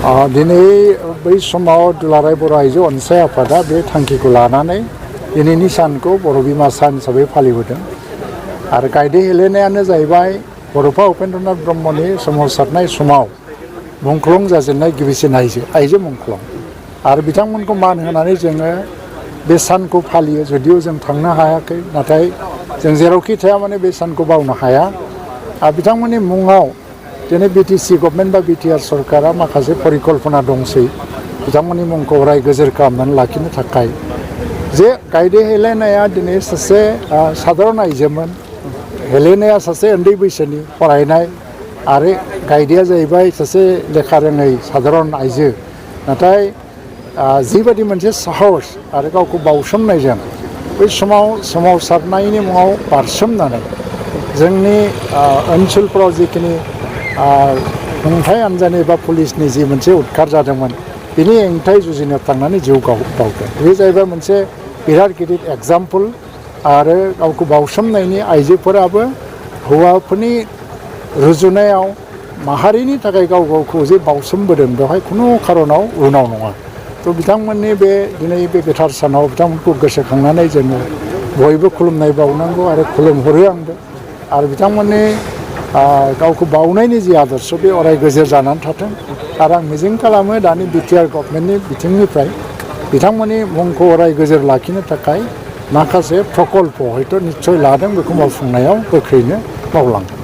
दिनै बै समाव दुलाराय बर' आइजो अनसाय आफादा बे थांखिखौ लानानै दिनैनि सानखौ बर' बिमा सान हिसाबै फालिबोदों आरो गायदे हेलेनायानो जाहैबाय बड'फा उपेन्द्रनाथ ब्रह्मनि सोमावसारनाय समाव मुंख्लं जाजेननाय गिबिसिन आइजो मुंख्लं आरो बिथांमोनखौ मान होनानै जोङो बे सानखौ फालियो जुदिও जों थांनो हायाखै नाथाय जों जेरावखि थाया माने बे सानखौ बावनो हाया आरो बिथांमोननि मुङाव दिनै बिटिसि गभर्नमेन्ट बा बिटिआर सरकारा माखासे परिकल्पना दंसै बिथांमोननि मुंखौ अराय गोजोर खालामनानै लाखिनो थाखाय जे गायदे हेलेनाया दिनै सासे साधारन आइजोमोन हेलेनाया सासे उन्दै बैसोनि फरायनाय आरो गायदेया जाहैबाय सासे लेखा रोङै साधारन आइजो नाथाय जिबायदि मोनसे साहस आरो गावखौ बावसोमनायजों बै समाव सोमावसारनायनि मुङाव बारसोमनानै जोंनि ओनसोलफोराव जिखिनि खुंथाय आनजानि बा पुलिसनि जि मोनसे उदखार जादोंमोन बिनि हेंथायै जुजिनो थांनानै जिउ बावदों बे जाहैबाय मोनसे बिराद गिदिर एग्जाम्पल आरो गावखौ बावसोमनायनि आइजोफोराबो हौवाफोरनि रुजुनायाव माहारिनि थाखाय गाव गावखौ जे बावसोमबोदों बेवहाय खुनु खारनाव उनाव नङा थ' बिथांमोननि बे दिनै बे गोथार सानाव बिथांमोनखौ गोसोखांनानै जोङो बयबो खुलुमनाय बावनांगौ आरो खुलुमहरो आंबो आरो बिथांमोननि गावखौ बावनायनि जि आदर्श बे अराय गोजोर जानानै थाथों आरो आं मिजिं खालामो दानि बिटिआर गभर्नमेन्टनि बिथिंनिफ्राय बिथांमोननि मुंखौ अराय गोजोर लाखिनो थाखाय माखासे प्रकल्प हयथ' निस्सय लादों बेखौ मावफुंनायाव गोख्रैनो मावलांगोन।